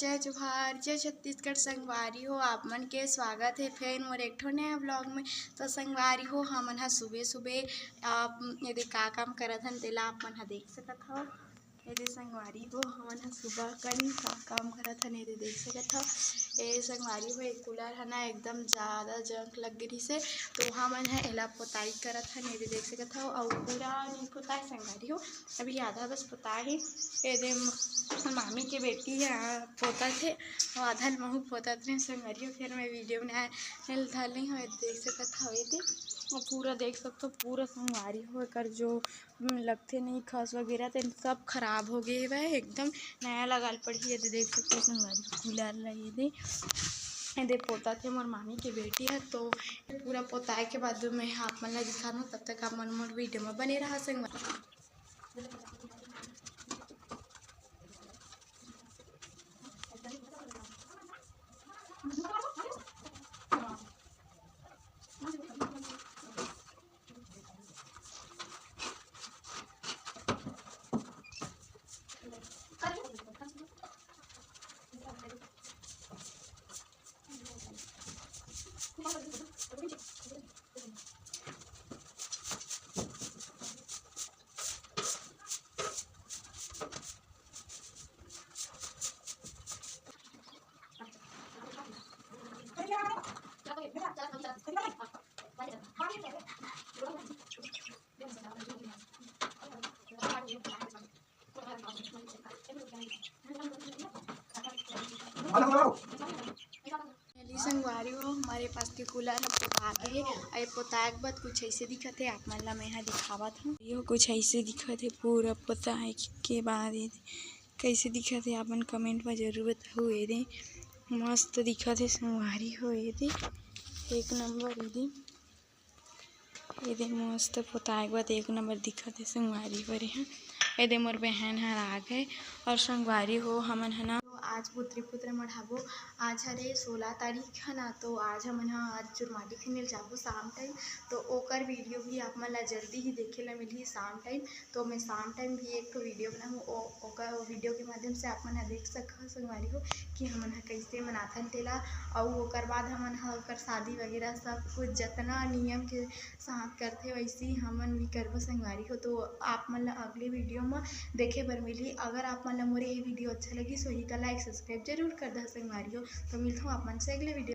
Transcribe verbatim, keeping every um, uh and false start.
जय जोहार, जय छत्तीसगढ़ संगवारी हो, आप मन के स्वागत हे फेर मोर एक ठो नया vlog में। तो संगवारी हो, हमन ह सुबह सुबह आप ये दे का काम करत हन तेला आप मन ह देख सकत हव। ये दे संगवारी हो, हमन ह सुबह कन का काम करत हन ये दे देख सकत हव। ए संगवारी हो, एक कूलर ह ना एकदम ज्यादा जंग लग गे रिहिसे, तो हमन ह एला पोताई करत हन ये दे देख सकत हव। अउ पूरा नहीं पोताए संगवारी हो, अभी आधा बस पोताए हे। ये दे म-, मामी के बेटी ह पोतत हे, अउ आधा ल महू पोतत रहे संगवारी हो। फेर मैं video बनाए ल धर ली हूँ, ये देख सकत हव ये दे, अउ पूरा देख सकत हव पूरा संगवारी हो, एकर जो हम्म, लगथे नहीं, खस वगैरह तेन सब खराब हो गे हवय, एकदम नया लगाल पड़ही। ये दे देख सकत हव संगवारी, कूलर ल ये दे, ये दे पोतत हे मोर मामी के बेटी ह। तो पूरा पोताए के बाद मैं आप मन ला दिखाहूँ, तब तक आप मन मोर video में बने रहा संगवारी। चली संगवारी हो, हमर ए पास के कूलर ह पोता गे हे। अउ ए पोताए के बाद कुछ ऐसे दिखत हे, आप मन ला मैं ह दिखावत हूँ। यो कुछ ऐसे दिखत हे पूरा पोताए के बाद ये कइसे दिखत हे, आप मन comment में जरूर बताहू। ये दे मस्त दिखत हे संगवारी हो, ये दे एक नंबर, ये दे, ये दे मस्त पोताए के बाद एक नंबर दिखत हे संगवारी हो रे। ये दे मोर बहन हर आ गे। अउ संगवारी हो, हमन ह ना तो आज पुत्री पुत्र मढ़ाबो। आज हरे सोलह तारीख है ना, तो आज हमन ह आज चुरमाटी खेने ल जाबो शाम time। तो ओकर video भी आप मन ला जल्दी ही देखे ला मिलही शाम time। तो मैं शाम time भी एक ठो video बनाहूँ, ओ-, ओकर, ओ video के माध्यम से आप मन ह देख सकत हव संगवारी हो कि हमन ह कइसे मनाथन तेला। अउ ओकर बाद हमन ह ओकर शादी वगैरह सब कुछ जतना नियम के साथ करथे वैसे ही हमन भी करबो संगवारी हो। तो आप मन ला अगले video म देखे बर मिलही। अगर आप मन ला मोर ये video अच्छा लगिस होही त like subscribe जरूर कर दहा संगवारी हो। तो मिलथों आप मन से अगले video।